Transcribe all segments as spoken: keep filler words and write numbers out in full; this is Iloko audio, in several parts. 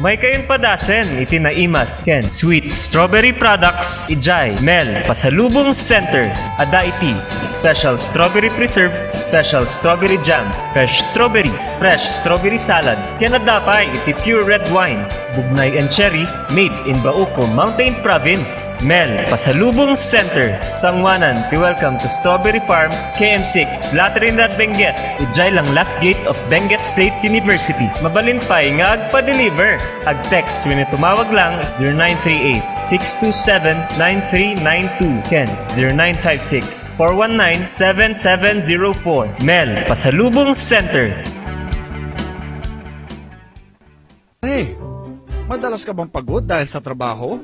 Maykayon padasen iti naimas ken sweet strawberry products idiay Mel Pasalubong Center. Adda iti special strawberry preserve, special strawberry jam, fresh strawberries, fresh strawberry salad, ken adda pay iti pure red wines, Bugnay and Cherry, made in Bauco, Mountain Province. Mel Pasalubong Center, sanguanan ti Welcome to Strawberry Farm, K M six, La Trinidad, Benguet, idiay langlas gate of Benguet State University. Mabalin pay nga agpa-deliver. Ag-text wenno tumawag lang zero nine three eight, six two seven, nine three nine two ken zero nine five six, four one nine, seven seven zero four. Mel Pasalubong Center. Hey, madalas ka bang pagod dahil sa trabaho?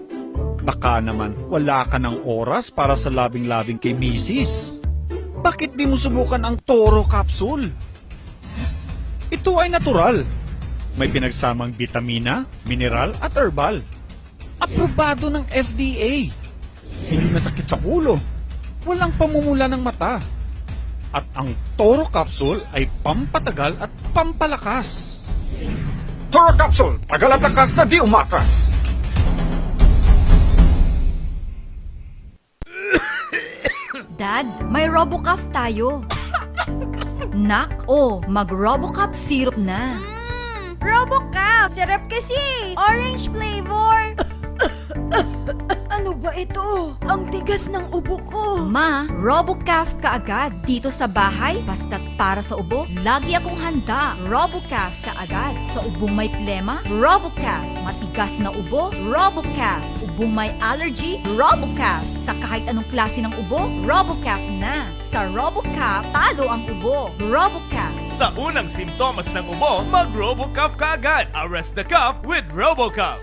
Baka naman wala ka ng oras para sa labing-labing kay misis. Bakit di mo subukan ang Toro Capsule? Ito ay natural. May pinagsamang bitamina, mineral at herbal. Aprobado ng F D A. Hindi masakit sa ulo. Walang pamumula ng mata. At ang Toro Capsule ay pampatagal at pampalakas. Toro Capsule, tagal at lakas na di umatras. Dad, may Robocough tayo. Nak, oh, mag-Robocup syrup na. Mm, Robocup! Sarap kasi! Orange flavor! Ano ba ito? Ang tigas ng ubo ko! Ma, Robocup ka agad. Dito sa bahay, basta't para sa ubo, lagi akong handa. Robocup ka agad. Sa ubong may plema, Robocup. Matigas na ubo, Robocup. Ubong may allergy, Robocup. Sa kahit anong klase ng ubo, Robocup na. Sa Robocup, talo ang ubo. Robocup. Sa unang simptomas ng ubo, mag-Robocup ka agad. Arrest the cough with Robocup.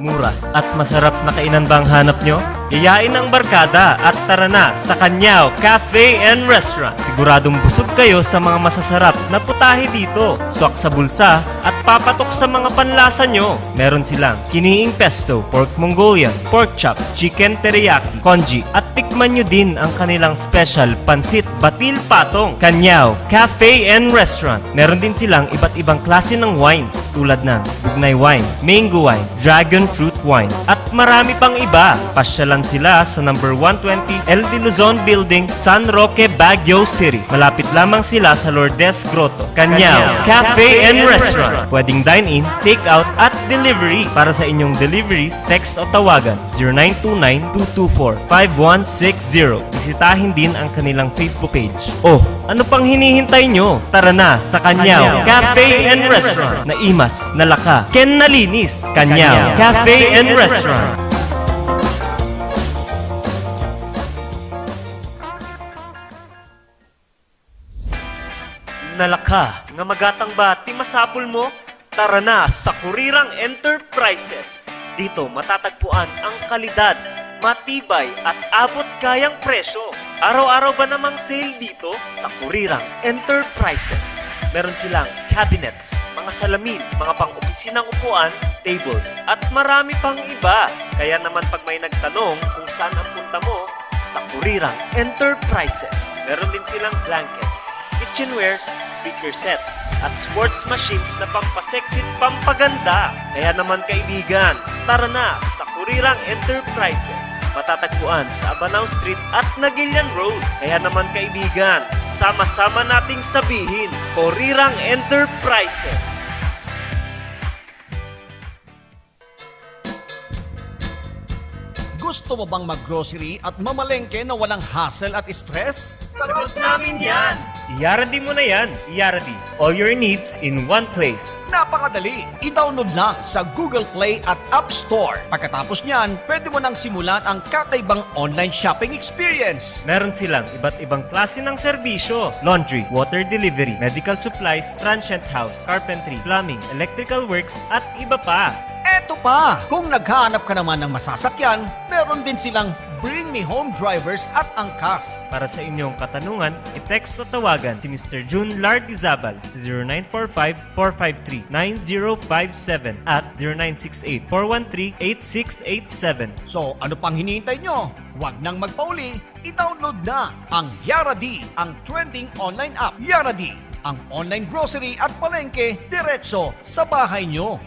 Mura at masarap na kainan ba ang hanap nyo? Yayain ang barkada at tara na sa Kanyao Cafe and Restaurant. Siguradong busog kayo sa mga masasarap na putahe dito. Swak sa bulsa at papatok sa mga panlasa nyo. Meron silang kiniing pesto, pork Mongolian, pork chop, chicken teriyaki, congee, at tikman nyo din ang kanilang special pansit batil patong. Kanyao Cafe and Restaurant. Meron din silang iba't ibang klase ng wines tulad ng bugnay wine, mango wine, dragon fruit wine, at marami pang iba. Pasyalan sila sa number one twenty L D Luzon Building, San Roque, Baguio City. Malapit lamang sila sa Lourdes Grotto. Kanyao Cafe and Restaurant. Pwedeng dine-in, take-out, at delivery. Para sa inyong deliveries, text o tawagan zero nine two nine two two four five one six zero. Bisitahin din ang kanilang Facebook page. Oh, ano pang hinihintay nyo? Tara na sa Kanyao Cafe and Restaurant. Naimas, nalaka, ken nalinis. Kanyao Cafe and Restaurant. Nalaka nga magatang ba ti masapul mo? Tara na sa Kurirang Enterprises. Dito matatagpuan ang kalidad, matibay at abot kayang presyo. Araw-araw ba namang sale dito? Sa Kurirang Enterprises, meron silang cabinets, mga salamin, mga pang-opisinang upuan, tables, at marami pang iba. Kaya naman pag may nagtanong kung saan ang punta mo, sa Kurirang Enterprises, meron din silang blankets, kitchenwares, speaker sets, at sports machines na pampasexy at pampaganda. Kaya naman kaibigan, tara na sa Kurirang Enterprises. Matatagpuan sa Abanao Street at Naguilian Road. Kaya naman kaibigan, sama-sama nating sabihin, Kurirang Enterprises. Gusto mo bang mag-grocery at mamalengke na walang hassle at stress? Sagot namin yan! Iyaradi mo na yan, Iyaradi. All your needs in one place. Napakadali! I-download lang sa Google Play at App Store. Pagkatapos niyan, pwede mo nang simulan ang kakaibang online shopping experience. Meron silang iba't ibang klase ng serbisyo, laundry, water delivery, medical supplies, transient house, carpentry, plumbing, electrical works, at iba pa. Eto pa, kung naghahanap ka naman ng masasakyan, meron din silang Bring Me Home Drivers at Angkas. Para sa inyong katanungan, i-text o tawagan si Mister June Lardizabal sa zero nine four five, four five three, nine zero five seven at zero nine six eight, four one three, eight six eight seven. So, ano pang hinihintay nyo? Huwag nang magpauli, i-download na ang Yaradi, ang trending online app. Yaradi, Ang online grocery at palengke diretso sa bahay nyo.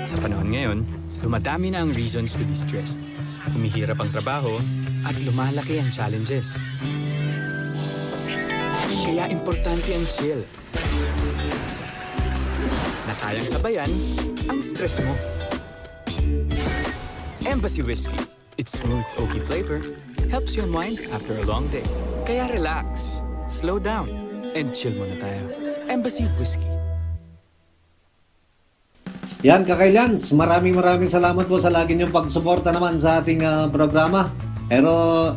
Sa panahon ngayon, dumadami na ang reasons to be stressed. Humihirap ang trabaho at lumalaki ang challenges. Kaya importante ang chill na kayang sabayan ang stress mo. Embassy Whiskey. Its smooth oaky flavor helps you unwind after a long day. Kaya relax, slow down, and chill muna tayo. Embassy Whiskey. Yan, Kakailyans, maraming maraming salamat po sa lagi niyong pagsuporta naman sa ating, ah, programa. Pero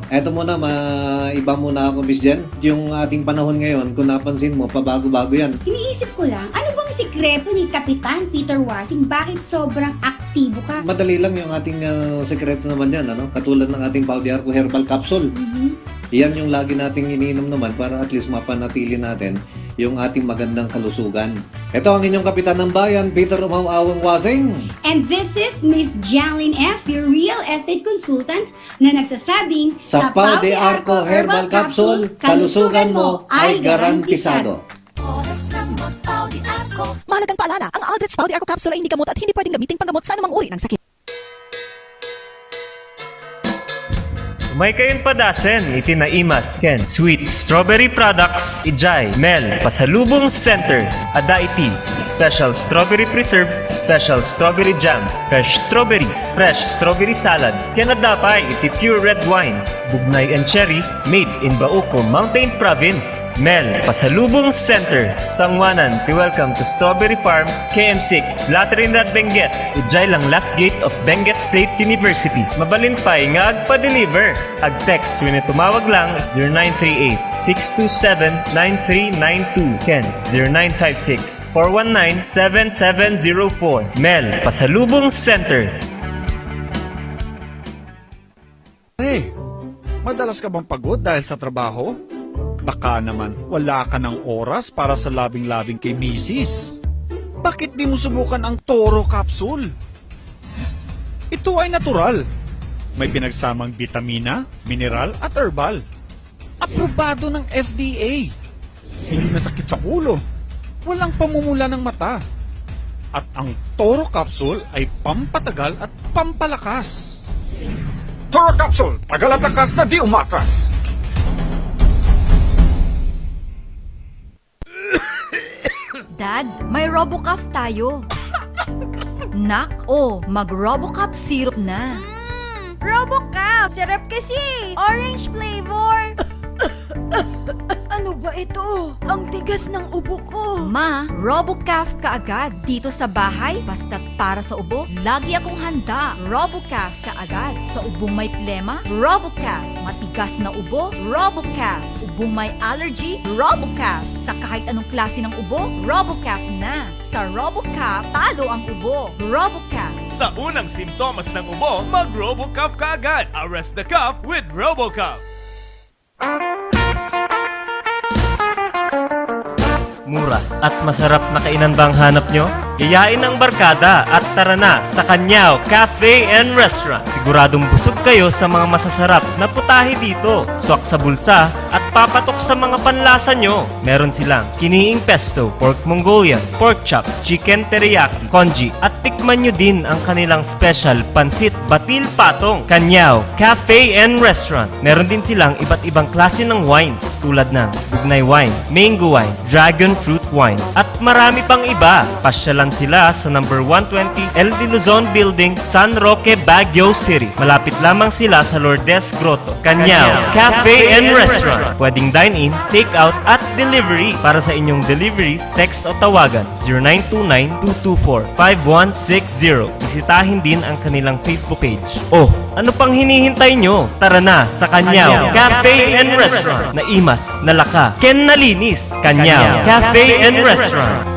eto muna, maiba muna ako, Miss Jen. Yung ating panahon ngayon, kung napansin mo, pabago-bago yan. Iniisip ko lang, ano bang sikreto ni Kapitan Peter Wasing? Bakit sobrang aktibo ka? Madali lang yung ating, ah, sikreto naman yan, ano? Katulad ng ating Pau de Arco Herbal Capsule. Mhm. Yan yung lagi nating iniinom naman para at least mapanatili natin yung ating magandang kalusugan. Ito ang inyong kapitan ng bayan, Peter Umaw Awang Wasing. And this is Miss Jalyn F., your real estate consultant na nagsasabing, sa Pau de Arco Herbal Capsule, kalusugan mo ay garantisado. Oras na mag-Pau de Arco. Mahalagang paalala, ang Aldrich Pau de Arco Capsule ay hindi gamot at hindi pwedeng gamiting panggamot sa anumang uri ng sakit. Umay kayon padasen iti naimas ken sweet strawberry products idiay Mel Pasalubong Center. Adda iti special strawberry preserve, special strawberry jam, fresh strawberries, fresh strawberry salad, ken adda pay iti pure red wines, Bugnay and Cherry, made in Bauco, Mountain Province. Mel Pasalubong Center, sanguanan ti Welcome to Strawberry Farm, K M six, La Trinidad, Benguet. Idiay lang last gate of Benguet State University. Mabalin pay nga agpa-deliver. Ag-text wenno tumawag lang zero nine three eight, six two seven, nine three nine two ken zero nine five six, four one nine, seven seven zero four. Mel Pasalubong Center. Pare, madalas ka bang pagod dahil sa trabaho? Baka naman wala ka ng oras para sa labing-labing kay misis. Bakit di mo subukan ang Toro Capsule? Ito ay natural. May pinagsamang bitamina, mineral at herbal. Aprobado ng F D A. Hindi masakit sa ulo. Walang pamumula ng mata. At ang Toro Capsule ay pampatagal at pampalakas. Toro Capsule, tagal at lakas na di umatras. Dad, may Robocough tayo. Nak, oh, mag-Robocough syrup na. Mm, Robocough syrup kasi. Orange flavor. Ano ba ito? Ang tigas ng ubo ko. Ma, Robocough kaagad. Dito sa bahay, basta't para sa ubo, lagi akong handa. Robocough kaagad. Sa ubong may plema, Robocough. Matigas na ubo, Robocough. Ubong may allergy, Robocough. Sa kahit anong klase ng ubo, Robocough na. Sa Robocough, talo ang ubo. Robocough. Sa unang simptomas ng ubo, mag-Robocough kaagad. Arrest the cough with Robocough. Mura at masarap na kainan ba ang hanap nyo? Yayain ang barkada at tara na sa Kanyao Cafe and Restaurant. Siguradong busog kayo sa mga masasarap na putahe dito. Swak sa bulsa at papatok sa mga panlasa nyo. Meron silang kiniing pesto, pork Mongolian, pork chop, chicken teriyaki, congee, at tikman nyo din ang kanilang special pansit batil patong. Kanyao Cafe and Restaurant. Meron din silang iba't ibang klase ng wines tulad ng bugnay wine, mango wine, dragon fruit wine, at marami pang iba. Pasyalan sila sa number one twenty L D Luzon Building, San Roque, Baguio City. Malapit lamang sila sa Lourdes Grotto. Kanyao Cafe and Restaurant. Pwedeng dine-in, take-out, at delivery. Para sa inyong deliveries, text o tawagan zero nine two nine, two two four, five one six zero. Bisitahin din ang kanilang Facebook page. Oh, ano pang hinihintay nyo? Tara na sa Kanyao Cafe and Restaurant. Naimas, nalaka, ken nalinis. Kanyao Cafe and Restaurant.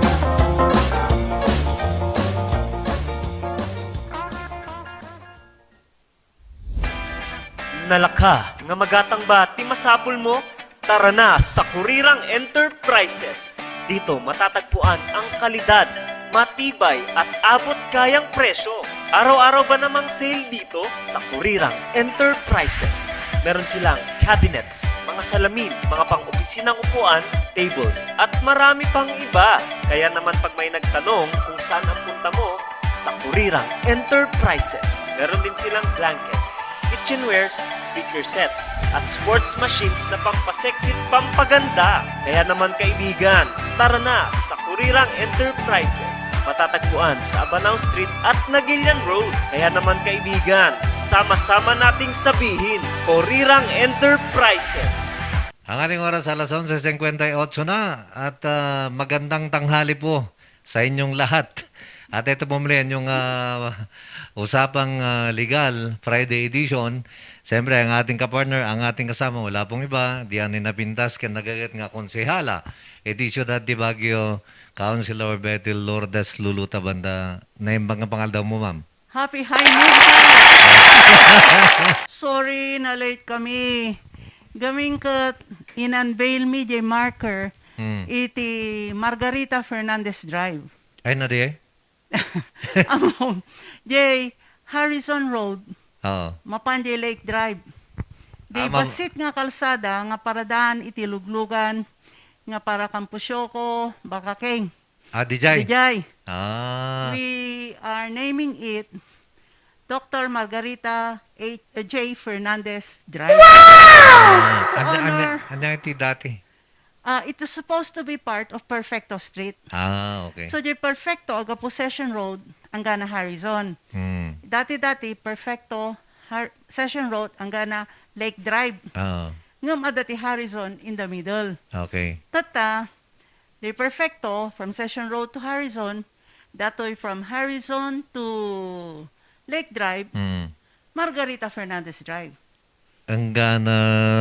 Nalaka nga magatang ba ti masapul mo? Tara na sa Kurirang Enterprises. Dito matatagpuan ang kalidad, matibay at abot kayang presyo. Araw-araw ba namang sale dito sa Kurirang Enterprises? Meron silang cabinets, mga salamin, mga pang-opisinang upuan, tables, at marami pang iba. Kaya naman pag may nagtanong kung saan ang punta mo, sa Kurirang Enterprises. Meron din silang blankets, kitchenwares, speaker sets, at sports machines na pampasexy at pampaganda. Kaya naman kaibigan, tara na sa Kurirang Enterprises. Matatagpuan sa Abanao Street at Nagilian Road. Kaya naman kaibigan, sama-sama nating sabihin, Kurirang Enterprises. Ang ating oras alas onse singkwenta y otso na at, ah, magandang tanghali po sa inyong lahat. At ito po muli ang inyong, ah, Usapang, ah, Legal Friday edition. Siyempre, ang ating kapartner, ang ating kasama, wala pong iba, diyan ni napintas ken nagaget nga konsehala iti siudad ti Baguio, Councilor Betty Lourdes Luluta Banda. Naimbag nga pangaldaw mo, ma'am. Happy high noon, sir. Sorry, na-late kami. Gamin ket in-unveil mi jay marker Hmm. iti Margarita Fernandez Drive. Ay, na di eh? Amo, jay Harrison Road, Oo. mapan jay Lake Drive. Di Ah, ma'am. basit nga kalsada nga paradaan iti luglugan nga para Campo Siocco, Bacaceng. Ah, dijay? Dijay. Ah. We are naming it Doctor Margarita H-, uh, J Fernandez Drive. Ah, anya, anya, Honor. anya iti dati? Ah, it is supposed to be part of Perfecto Street. Ah, okay. So, di Perfecto, agapu Session Road, anggana Harrison. Hmm. Dati-dati, Perfecto, Har-, Session Road, anggana Lake Drive. Ah. Ngem adda ti Harrison in the middle. Okay. Tatta, di Perfecto, from Session Road to Harrison, datoy from Harrison to Lake Drive, Hmm. Margarita Fernandez Drive. Anggana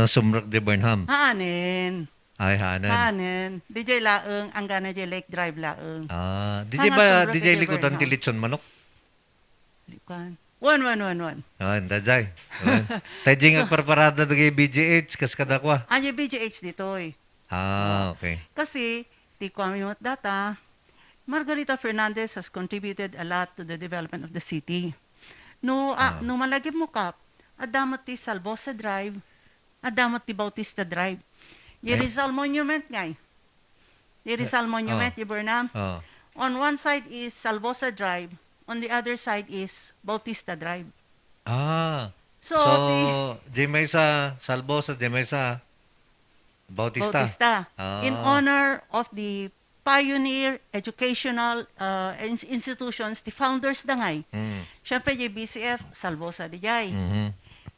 sumrek di Burnham? Haanen. Ay, haanen. Haanen. Dijay laeng, anggana jay Lake Drive laeng. Ah, dijay Hanga ba, sumrek dijay di likudan ti Burnham. Lechon manok? Likudan. Wan, wan, wan, wan. Ah, dajay. Wan. Tay jay So, nga agparparada dagiti B G H, kas kadakua. Ah, yung B G H ditoy. Ah, No? okay. Kasi, ti kuami met data, Margarita Fernandez has contributed a lot to the development of the city. No, ah, Ah. no malagip mo, Kap, adda met ti Salvosa Drive, adda met ti Bautista Drive. Di Eh? Rizal Monument ngay. Di Eh, Rizal Monument, oh. di Burnham. Oh. On one side is Salvosa Drive, on the other side is Bautista Drive. Ah. So, So, di di maysa Salvosa, di maysa Bautista. Bautista. Ah. In honor of the pioneer educational, uh, ins-, institutions, the founders da ngay. Mm. Siyempre, jay B C F, Salvosa dijay. Mhm.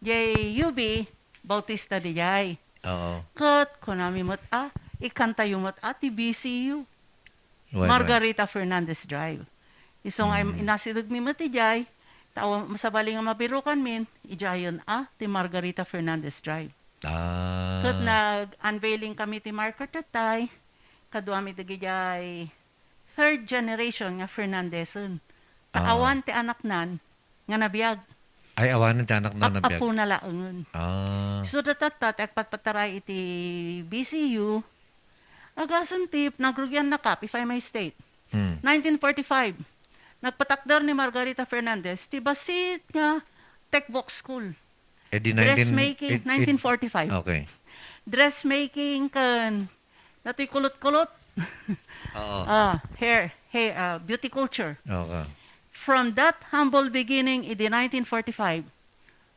Jay U B, Bautista dijay. Oo. Ket, kunami met, ah, ikantayo met, ah, ti B C U. Wen, wen. Margarita Fernandez Drive. Isu nga im-, Mm. inasideg mi met ijay, ta awan masabali nga mabirukan min, ijayen, ah, ti Margarita Fernandez Drive. Ah. Ket nag-unveiling kami ti marker tattay, kaduami dagijay third generation nga Fernandezon. Ta Ah. awan ti anaknan nga nabiag. Ay, awanen ti anakna nga nabiag. Ap-, apona laengen. Ah. So, datatta ti agpatpataray iti B C U, agasem ti nagrugianna, Kap, if I may state. Hmm. Nineteen forty-five, nagpatakder ni Margarita Fernandez ti bassit nga Tech Voc School. Eh, di nineteen, Dressmaking, eh, eh, nineteen forty-five. Okay. Dressmaking ken Datoy kulot-kulot. Oo. Ah, hair, hair, ah, beauty culture. Okay. From that humble beginning in the nineteen forty-five,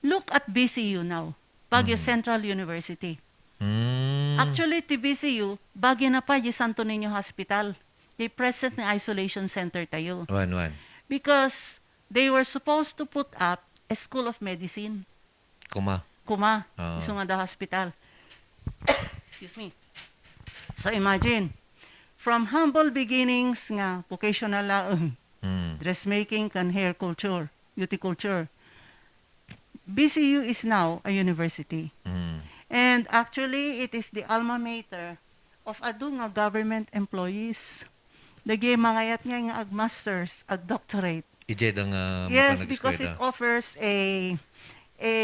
look at B C U now, Baguio Mm. Central University. Mm. Actually, ti B C U, Baguio na pa di Santo Niño Hospital. Di present nga isolation center tayo. Wan, wan. Because they were supposed to put up a school of medicine. Kuma. Kuma. Oo. Isu nga da hospital. Excuse me. So imagine, from humble beginnings nga vocational laeng, Mm. dressmaking kan hair culture, beauty culture, B C U is now a university. Mm. And actually, it is the alma mater of adu nga government employees. Dagiti mangayat nga, nga ag-masters, ag-doctorate. Idiay da nga Yes, mapan because it nag-eskwela. offers a, a,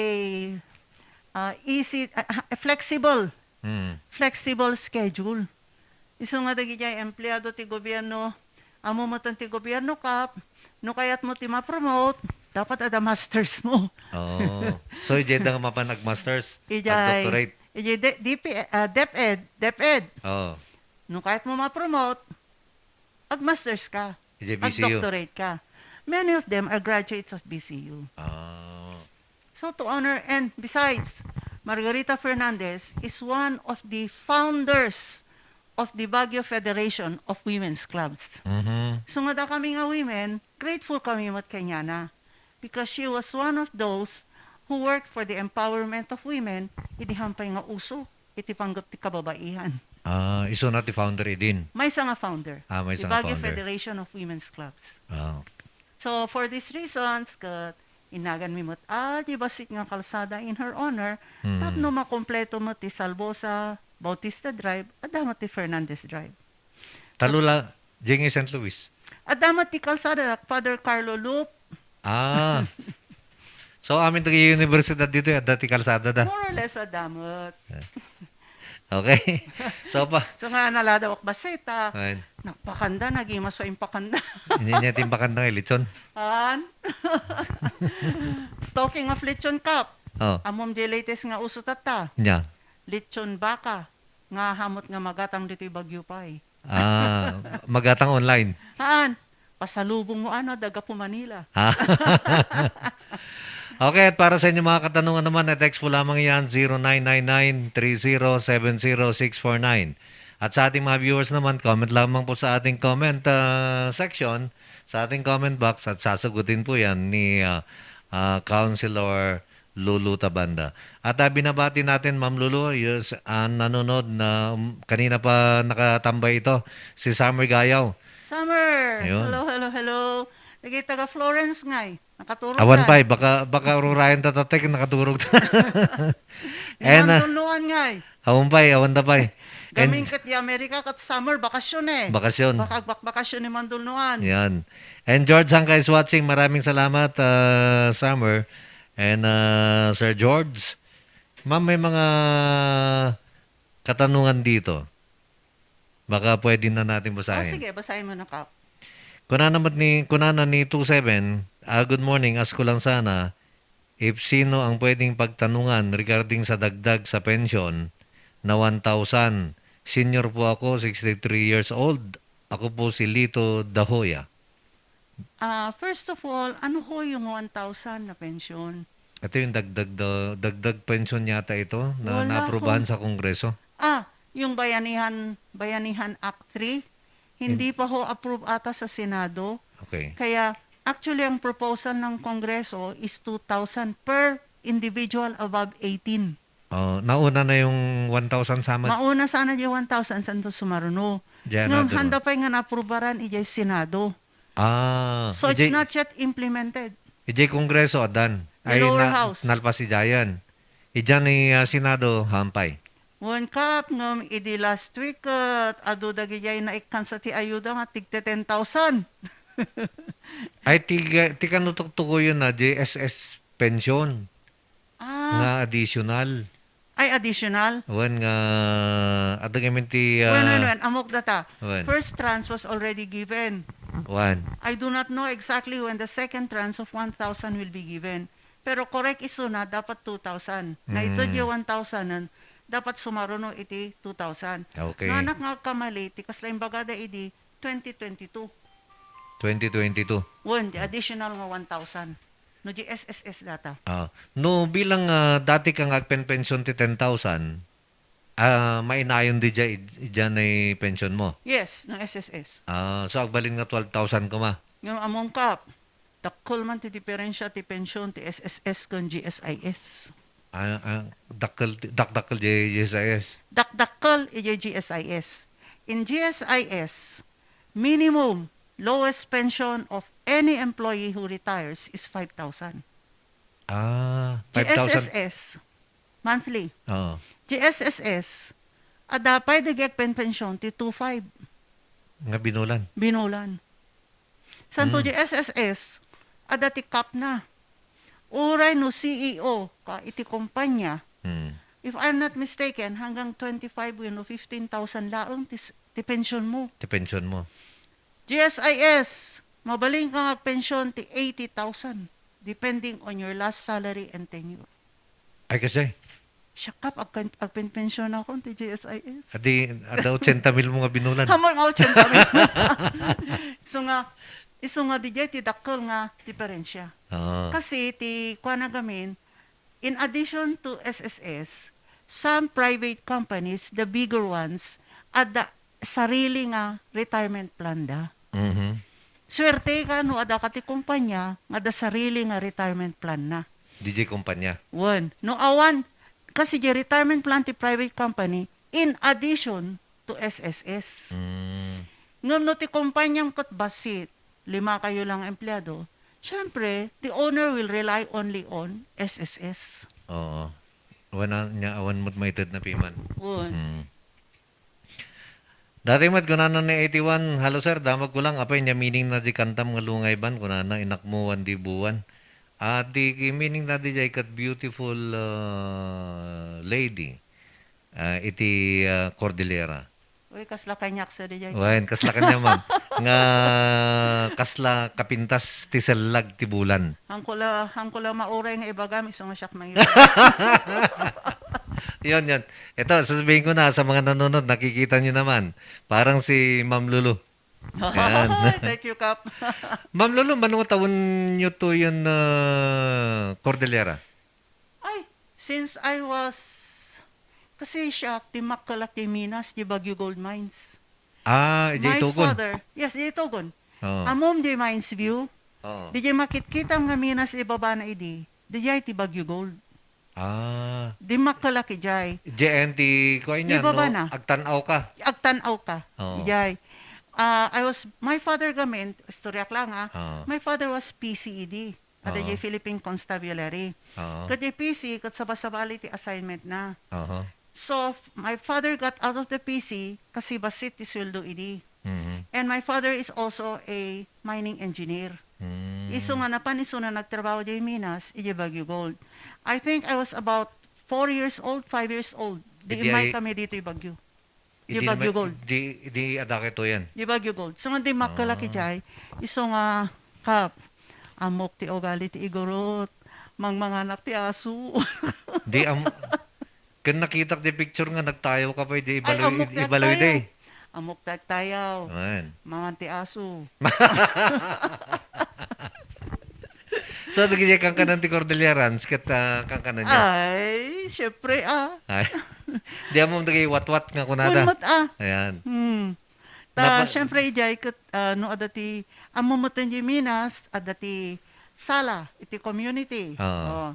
uh, easy, uh, a flexible, Mm. flexible schedule. Isu nga dagiti empleado ti gobierno, ammo met ti gobierno, Kap, no kayatmo ti ma-promote, Dapat adda masters mo. Oo. So, idiay da nga mapan ag-masters, Idiay, ag-doctorate. Idiay de-, D P, ah, DepEd, DepEd. Oo. No kayat mo ma-promote, ag-masters ka. Idiay B C U. Ag-doctorate ka. Many of them are graduates of B C U. Ah. So to honor, and besides, Margarita Fernandez is one of the founders of the Baguio Federation of Women's Clubs. Mhm. So nga da kami nga women, grateful kami met kaniana because she was one of those who worked for the empowerment of women idi hampay nga uso iti panggep ti kababaihan. Ah, isuna ti founder idin? Maysa nga founder. Ah, maysa nga founder. Ti Baguio Federation of Women's Clubs. Ah. So, for these reasons, ket inaganmi met, ah, di bassit nga kalsada in her honor, Hmm. tapno makompleto met ti Salvosa Bautista Drive, adda met ti Fernandez Drive. Talula, Jenny Saint Louis. Adda met ti kalsada, Father Carlo Loop. Ah. So, amin dagiti universidad ditoy, adda ti kalsada da. More or less, adda met. Okay. So, pa- So nga, naladaw ak bassit, ah. Ayan. Napakanda, nagimas pa impakanda. Hindi niya timpakan na, eh, lechon. An? Talking of lechon, Kap. Oh. Ammom di latest nga uso tatta? Nya. Lechon baka, nga hamot nga magatang ditoy Baguio pay. Ah, magatang online. Haan, pasalubong mo, ano, daga po Manila. Ah. Okay, at para sa inyong mga katanungan naman, i-text po lamang yan, zero nine nine nine three zero seven zero six four nine. At sa ating mga viewers naman, comment lamang po sa ating comment, ah, section, sa ating comment box, at sasagutin po yan ni, ah, ah, Councilor Lulu Tabanda. At, ah, binabati natin, Ma'am Lulu, yes, ang nanonood na, um, kanina pa nakatambay ito, si Summer Gayaw. Summer! Ayun. Hello, hello, hello. Dagiti taga Florence ngay, nakaturog. Awan pay, baka, baka ururayan ta tatek, nakaturog ta. And, ah, Mandulnuan ngay. Awan pay, awan ta pay. And gamin ket di Amerika, ket summer, bakasyon eh. Bakasyon. Baka agbakbakasyon ni Mandulnuan. Yan. And George Sangka is watching. Maraming salamat, ah, Summer. And, ah, Sir George, ma'am, may mga katanungan dito. Baka pwede na natin basahin. Oh, sige, basahin mo na, Kap. Kunana met ni, kunana ni two seven, ah, "Good morning, ask ko lang sana if sino ang pwedeng pagtanungan regarding sa dagdag sa pensyon na one thousand. Senior po ako, sixty-three years old. Ako po si Lito Dahoya." Ah, first of all, ano ho yung one thousand na pensyon? Ito yung dagdag do-, dagdag pensyon yata ito na naaprubahan sa Kongreso. Wala ho. Ah, yung Bayanihan, Bayanihan Act three, hindi pa ho approve ata sa Senado. Okay. Kaya, actually, ang proposal ng Kongreso is two thousand per individual above eighteen. Oh, nauna na yung one thousand sa amin. Mauna sana yung one thousand, santo sumaruno. Diyan. Ngem, handa pay nga naaprubaran ijay Senado. Ah, so, it's not yet implemented. Ijay Kongreso, addan. The lower house. Nalpas ijayan. Ijay ni, ah, Senado, hampay. Wen, Kap, ngem idi last week, ket adu dagijay naikkan sa ti ayuda nga tigte ten thousand. Ay, ti, ti kano tuktukoyen na, J S S pension. Ah. Nga additional. Ay, additional? Wen nga, adda ngamin ti, ah, wen, wen, wen. Ammok data. Wen. First tranche was already given. Wen. I do not know exactly when the second tranche of one thousand will be given. Pero correct isuna, dapat two thousand. Nga ito, mm, di one thousand, dapat sumaruno iti two thousand. Okay. Naanak nga agkamali, ti kasla imbagada idi twenty twenty-two. Twenty twenty-two. Wen, di additional nga one thousand. No, di S S S data. Ah, no, bilang, ah, dati ka nga agpenpensyon ti ten thousand, ah, mainayon di dya, id-, idya na pension mo? Yes, no S S S. Ah, so agbalin nga twelve thousand koma? Nga among kap, dakkel man ti diferensya ti pension ti S S S ken G S I S. Ah, ah, dakkel ti, dakdakkel di G S I S? Dakdakkel iti G S I S. In G S I S, minimum lowest pension of any employee who retires is five thousand. Ah, five thousand. G S S S, monthly. Oo. G S S S, adda pay dagiti agpenpensyon ti two five. Nga binulan. Binulan. Santo, mm, G S S S, adda ti cap na. Uray no C E O ka iti kumpanya, mm, if I'm not mistaken, hanggang twenty-five wenno fifteen thousand laeng ti s-, ti pension mo. Ti pension mo. G S I S, mabalin ka nga agpension ti eighty thousand. depending on your last salary and tenure. Ay, kasi? Siya, Kap, agkan-, agpenpensyonakon ti G S I S. Adi, adda ochenta mil mo nga binulan. Amo nga ochenta mil. Isu nga, isu nga diay ti dakkel nga diferensya. Oo. Kasi ti kuana gamin, in addition to S S S, some private companies, the bigger ones, adda sarili nga retirement plan da. Mhm. Suerteka no adda ka ti kumpanya nga adda sarili nga retirement plan na. Diay kumpanya? Wen. No awan, kasi diay retirement plan ti private company in addition to S S S. Mm. Ngem no ti kumpanyam ket bassit, lima kayo lang empleado, syempre, the owner will rely only on S S S. Oo. Awan a-, nya awan met maited na piman. Wen. Mm. Dati met kunana ni eighty-one, "Hello sir, damagko lang, apay nya meaning na di kantam nga Lungay Ban?" Kunana, "Inakmuan di buwan." Ah, di meaning na di jay kat beautiful, ah, lady, ah, iti, ah, Cordillera. Uy, kasla kaniak sa di jay. Wen, kasla kaniak, ma'am. Nga kasla kapintas ti sellag ti bulan. Hangko la, hangko la mauray nga ibagam, isu nga siak mangibaga. Yun, yun. Ito, sasabihin ko na sa mga nanonood, nakikita nyo naman. Parang si Ma'am Lulu. Yan. Thank you, Kap. Ma'am Lulu, mano nga taon nyo to yan, ah, Cordillera? Ay, since I was, kasi siya, timakkel ak ti minas, di Baguio Gold Mines. Ah, idiay Tugon? My father, yes, idiay Tugon. Oo. Ammom di Mines View. Oo. Di jay makitkitam nga minas ibaba na idi. Di jay ti Baguio Gold. Ah. Dimmakkel ak idiay. J N T, kuan niya, Ibaba no? Na. Agtan-aw ka. Agtan-aw ka. Oo. Idiay. Ah, I was, my father gamin, istoryak lang, ah. Oo. My father was P C E D. Ada Oo. Di Philippine Constabulary. Oo. Ket di P C, ket sabasabali ti assignment na. Aha. So, f-, my father got out of the P C kasi bassit ti sueldo idi. Mhm. And my father is also a mining engineer. Mm. Isu nga napan isu na nagtrabaho di Minas, idi Baguio Gold. I think I was about four years old, five years old. Di Idi immay ay kami dito i Baguio. Di Idi Baguio may, Gold. Di, di adda kayo yan? Di Baguio Gold. So, nga di makalaki Ah. Jay, isu nga, Kap, amok ti ugali ti igurot. Mangmanganak ti aso. Di am-, ken nakitak di picture nga nagtayaw ka pa, di Ay, ibaloy, amok ti ibaloy agtayaw. Di. Amok ti agtayaw. Ayan. Mangan ti aso. So, dagiti kankanan ti Cordillerans, ket, ah, kankanan niya? Ay, syempre, ah. Ay. Di amom dagiti watwat nga kunada. Kunmat, ah. Ayan. Hmm. Ta, Napa- syempre, ijay ket, ah, no, adda ti, ammo met ti Minas, adda ti sala, iti community. Oo. Oh,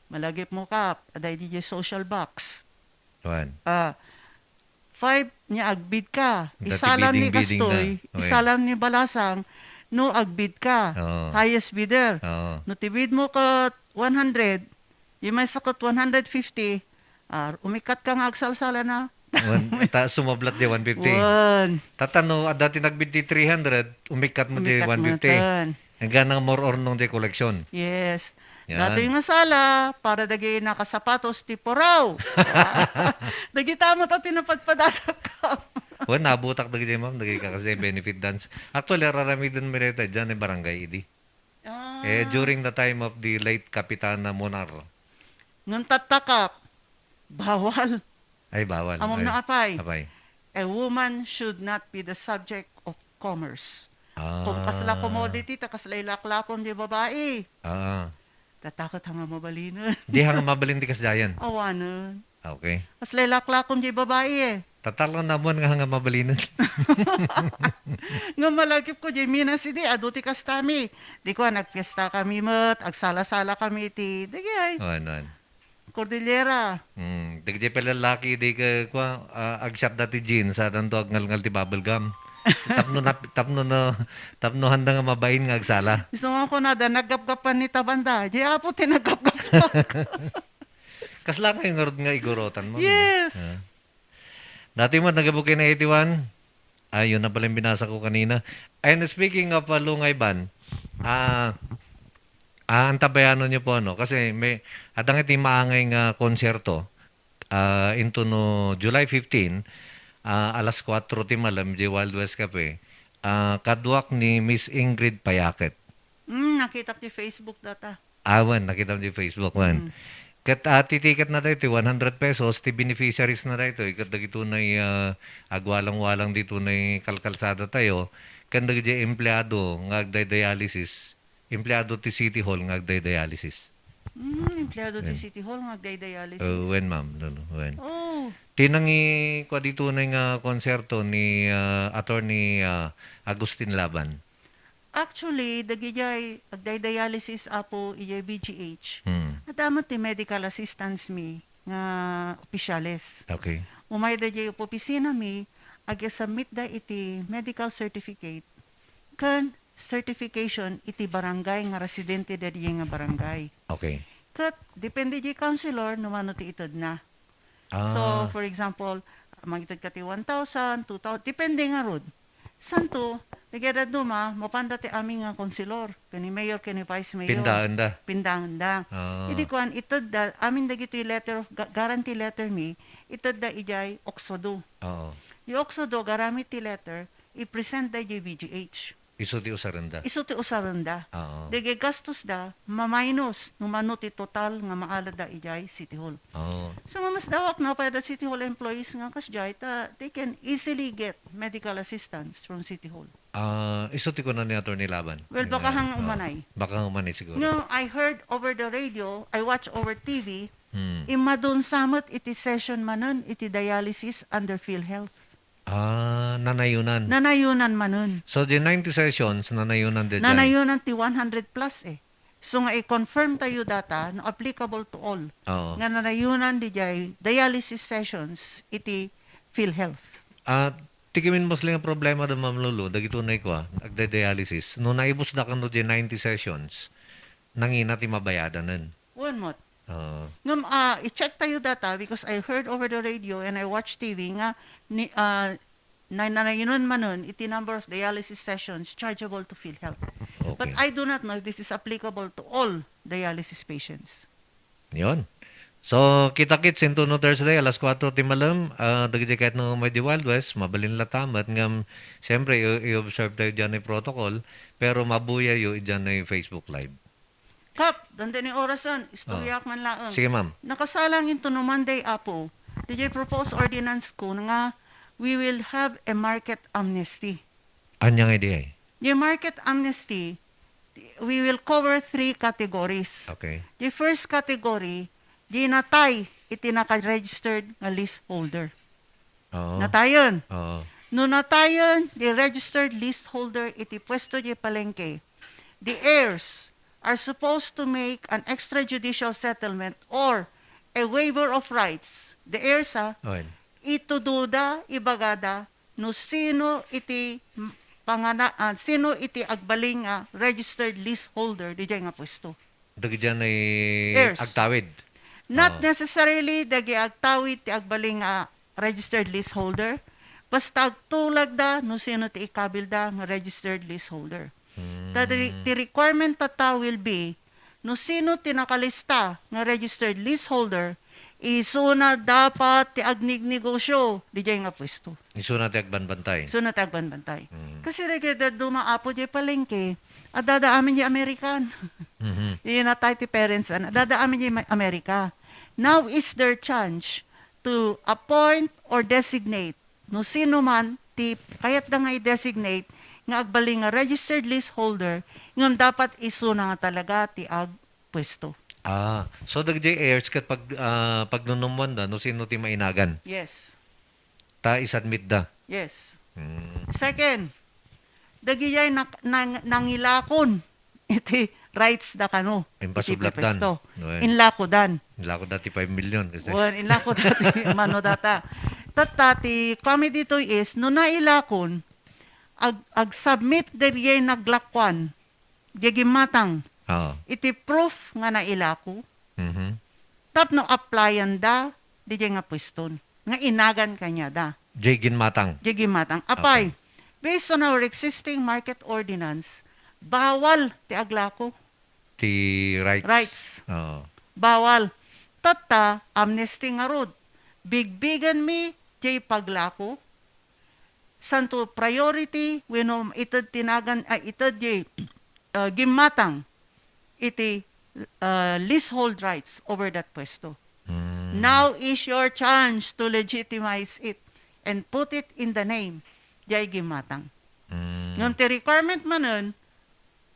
malagip mo, Kap, adda iti social box. Wan. Ah, five nya agbid ka. Dati Isalam ni bidding-bidding Kastoy, na. Wen. Isalam ni Balasang, no agbid ka. Oo. Highest bidder. Oo. No ti bid mo ket one hundred, di may saket one hundred fifty, ah, umikkat ka nga agsalsala na. Wan, ta sumablat di one fifty. Wan. Tata no, adda ti nagbid ti three hundred, umikkat mo di Umikkat mo one fifty. Tan. Hanggang more or nung di koleksyon. Yes. Yan. Datoy nga sala, para dagiti nakasapatos ti puraw. Dagita met ti napadpadasak, Kap. Wen, nabutak dagiti, ma'am, dagiti kakasi benefit dance. Actually, araramiden mi dayta, diyan, eh, barangay idi. Ah. Eh, during the time of the late Kapitana Monar. Ngem tatta, Kap, bawal. Ay, bawal. Amom Ay. Na apay? Apay? A woman should not be the subject of commerce. Ah. Kung kasla commodity, ta kasla ilaklakom di babai. Ah. Tatakot hanga mabalinen. Di hanga mabalin di kasdayan? Awanen. Ah, okay. Kasla ilaklakom di babai eh. Tatalon naman nga hanga mabalinen. Nga malagip ko, di Minas, idi, adu ti kastami. Di ko, nagfiesta kami met, agsala-sala kami ti, di ay. Awan, awan. Cordillera. Mm, dagiti pay lalaki, di ka, kwa, ah, agsiat dati jeans, adanto agngalngal ti bubble gum. Tapno nap-, tapno na, tapno handa nga mabain nga agsala. Isu nga kunada, naggapgapan ni tabanda. Di apo ti naggapgapan. Kasla kayo nga rod nga igurotan mo, Yes. Ah. Dati mo, nagabukin na eighty-one. Ayun na pala yung binasa ko kanina. And speaking of, uh, Lungay Ban, ah, ah, antabayanon niyo po, ano? Kasi may, adang iti maangay nga konsyerto, ah, into no July fifteen, ah, alas kuatro ti malam, di Wild West Cafe, ah, kaduak ni Miss Ingrid Payaket. Mm, nakitak ti Facebook data. Awan, nakitam di Facebook man. Mm. Ket, ah, ti ticket na daytoy, one hundred pesos, ti beneficiaries na daytoy, ket dagitoy, ah, agwalang-walang ditoy kalkalsadatayo, ken dagiti empleado nga agdaydialysis, empleado ti City Hall nga agdaydialysis. Mm, empleado ti Wen. City Hall nga agdaydialysis. Uh, wen, ma'am. No, no, wen. Oh. Ti nangi-, kua ditoy nga konserto ni, ah, Attorney, ah, Agustin Laban. Actually, dagidiay agdaydialysis, Apo, idiay B G H. Hmm. Adda met ti medical assistants mi nga opisyales. Okay. Umayda diay opisina mi, ag-submit da iti medical certificate ken certification iti barangay nga residente daydiay nga barangay. Okay. Ket depende diay counselor no mano ti itedna. So, ah, for example, mangited ka ti one thousand, two thousand, depende ngarud. Santo, dagiti dadduma, mapanda ti amin nga konselor, ken ni mayor, ken ni vice mayor. Pindaenda. Pindaenda. Ah. Idi kuan, itedda, amin dagitoy letter of ga-, guarantee letter mi, itedda idiay OCSSUDO. Oo. Di OCSSUDO, agaramid ti letter, i-present da idiay B G H. Isu ti usarenda. Isu ti usarenda. Oo. Dagiti gastos da, maminus, no mano ti total nga maaladda idiay City Hall. Oo. So, nga mas dawak no apay da City Hall employees nga kasdiay, ta they can easily get medical assistance from City Hall. Ah, isu ti kuna ni Attorney Laban. Well, baka nga, hang oo, umanay. Baka nga umanay siguro. No, I heard over the radio, I watch over T V, hmm, immadun sa met iti session manen iti dialysis under PhilHealth. Ah, nanayunan. Nanayunan manen. So, di ninety sessions, nanayunan di jay? Nanayunan ti one hundred plus eh. So nga i-confirm tayo data, no applicable to all. Oo. Nga nanayunan di jay dialysis sessions iti PhilHealth. Ah, ti kimin musli nga problema da, Ma'am Lulu, dagitoy nga kua, agda-dialysis. No naibus da kano di ninety sessions, nangina ti mabayadanen. Wen met. Oo. Ngem, ah, i-check tayo data because I heard over the radio and I watched T V nga ni, ah, na, nanayunan manen iti number of dialysis sessions chargeable to PhilHealth. But okay. I do not know if this is applicable to all dialysis patients. Yon. So, kita-kits into no Thursday, alas kuwatro ti malem, ah, dagiti ket no may di Wild West, mabalin la ta met, ngem, siyempre, i-, i-observe tayo dyan ay protocol, pero mabuyayo dyan ay Facebook Live. Kap, dandani orasen, istoryak man laeng. Sige, ma'am. Nakasalang into no Monday, Apo. Diay proposed ordinance ko nga we will have a market amnesty. Anya nga idi ay? Diay market amnesty, we will cover three categories. Okay. Diay first category, diay natay iti naka-registered nga leaseholder. Oo. Natayen. Oo. No natayen, diay registered leaseholder iti puesto diay palengke, the heirs are supposed to make an extrajudicial settlement or a waiver of rights. The heirs, ha? Oy. Itudoda, ibagada, no sino iti m-, pangana-, ah, sino iti agbalin nga registered leaseholder diay nga puesto. Dagiti ay heirs. Agtawid. Not, oo, necessarily dagiti agtawid ti agbalin nga registered leaseholder. Basta agtulagda no sino ti ikabilda nga registered leaseholder. Hmm. Ta di, ti requirement tatta will be, no sino ti nakalista nga registered leaseholder, isuna dapat ti agnignegosyo diay nga puesto. Isuna ti agbanbantay. Isuna ti agbanbantay. Hmm. Kasi dagiti dadduma, Apo, diay palengke, adda amin diay American. Mhm. Diay natay ti parents, an-, adda amin diay Ma-, America. Now is their chance to appoint or designate no sino man ti kayatda nga i-designate nga agbalin nga registered leaseholder, ngem dapat isuna nga talaga ti agpuesto. Ah, so dagiti heirs ket pag-, ah, pagnunummuanda no sino ti mainagan. Yes. Ta i-submit da. Yes. Hmm. Second, dagiti nak-, nang-, nangilakon iti rights da kano iti puesto. Impasublatdan. Wen. Inlakodan. Inlakodan ti five million kasi. Wen, inlakodan ti mano data. Tatta, ti kami ditoy is, no nailakon, ag-, ag-submit dagiti naglakuan, diay gimmatang. Oo. Iti proof nga nailako. Mhm. Tapno applyan da, diay nga pueston. Nga inagan kaniada. Diay gimmatang. Diay gimmatang. Apay, okay, based on our existing market ordinance, bawal ti aglako. Ti rights. Rights. Oo. Bawal. Tatta, amnesty ngarud. Bigbigenmi diay paglako. Santo priority, wenno ited ti nagan, ay, ited diay, ah, gimmatang iti uh, leasehold rights over that pwesto. Mm. Now is your chance to legitimize it and put it in the name diay gimmatang. Mm. Ngem ti requirement manen,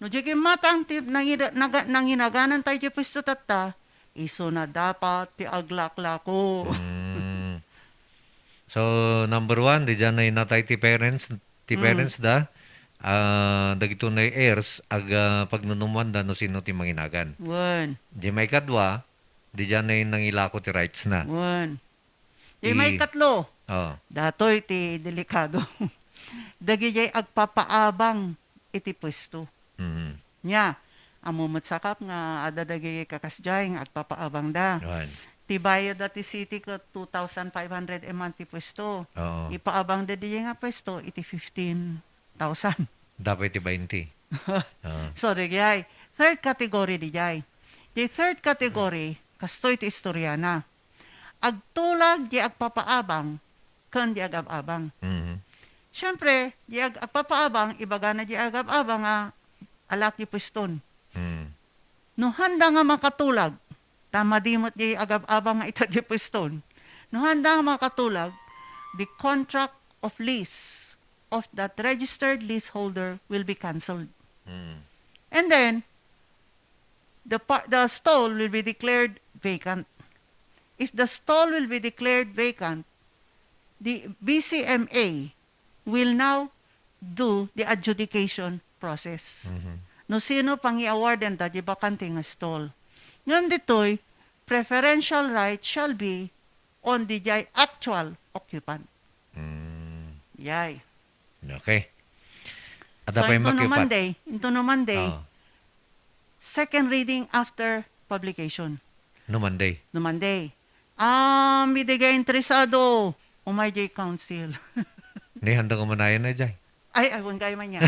no diay gimmatang ti nangida-, naga-, nanginaganan tayo diay pwesto tatta, isuna dapat ti aglaklako. Mm. So, number one, diay natay ti parents, ti Mm. parents da, ah, dagitoy nga heirs, ag-, ah, pagnunumanda no sino ti manginagan. Wen. Diay maikadua, diay nangilako ti rights na. Wen. Diay I- maikatlo, Oh. datoy ti delikado. Dagidiay agpapaabang iti pwesto. Mhm. Nia, ammo met sakap nga adda dagidiay kakasdiay nga agpapaabang da. Wen. Ti bayad da ti city ket two thousand five hundred a month ti pwesto. Oo. Ipaabang da didiay nga pwesto iti fifteen thousand. Dapat iti twenty. Ah. So, didiay. Third category didiay. Di third category, kastoy ti istoriana. Agtulag di agpapaabang ken di agab-abang. Mhm. Siempre, di ag-, agpapaabang, ibagana di agab-abang nga alak di pwesto. Mm. No handa nga makatulag, ta madi met di agab-abang nga ita di pwesto. No handa nga makatulag, the contract of lease of that registered leaseholder will be canceled. Mm. And then, the pa-, the stall will be declared vacant. If the stall will be declared vacant, the B C M A will now do the adjudication process. Mhm. No sino pangi-awarden da di bakante nga stall. Ngem ditoy, preferential right shall be on the diay actual occupant. Mm. Yay. Okay. Adda So, pay into no makiupat. Monday, into no Monday, Oo. second reading after publication. No Monday. No Monday. Um, idigay interesado, umay diay council. Ni handa ko manayan na jay. Ay, ay, wen gayam ania.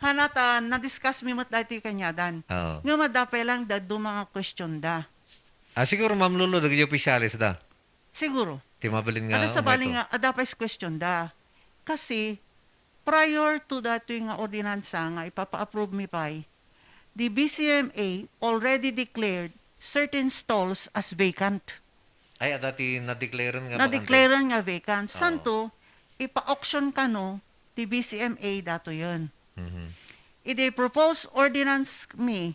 Hanatan, na-discuss mi met daytoy kaniadan. Oo. Nga madapay lang, dadu mga question da. Ah, siguro, Ma'am Lulu, dagiti opisyales da. Siguro. Ti mabalin nga Ada sa umay bali to. Nga, ada pa is question da. Kasi, prior to datoy nga ordinansa nga ipapa-approve mi pay, the B C M A already declared certain stalls as vacant. Ay, ada ti nadeclare nga bakante. Nadeclare nga vacant. Oo. Santo, ipa-auction kano ti B C M A datoyen. Mhm. Idi proposed ordinance mi,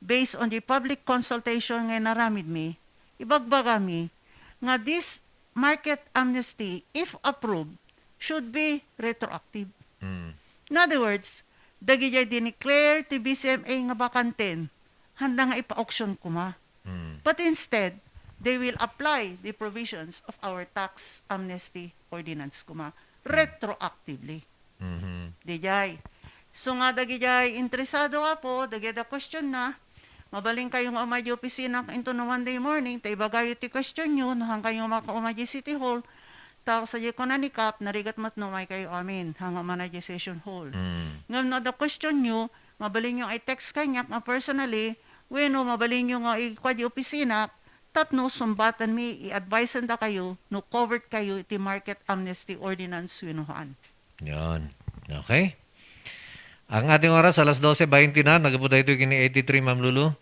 based on the public consultation nga inaramid mi, ibagbaga mi nga this market amnesty, if approved, should be retroactive. Mm. In other words, dagidiay dineclare ti B C M A nga bakanten, handa nga ipa-auction koma. Mm. But instead, they will apply the provisions of our tax amnesty ordinance koma, Mm. retroactively. Mhm. Didiay. So nga dagidiay interesado, Apo, dagidiay da question na, mabalin kayo nga umay di opisina into no Monday morning, ta ibagayo ti question nyo, no han kayo makaumay di City Hall, ta sadiay kuna ni Kap, narigat met no umay kayo amin, hanga umana di session hall. Mm. Ngem no adda question nyo, mabalin nyo i-text kaniak nga personally, wenno mabalin nyo nga ikua di opisina, tapno sumbaten mi, i-advisen da kayo, no covered kayo iti market amnesty ordinance wenno haan. Yon. Okay. Ang ating oras, alas dose bainti na, nagapu daytoy ken ni eighty-three, Ma'am Lulu.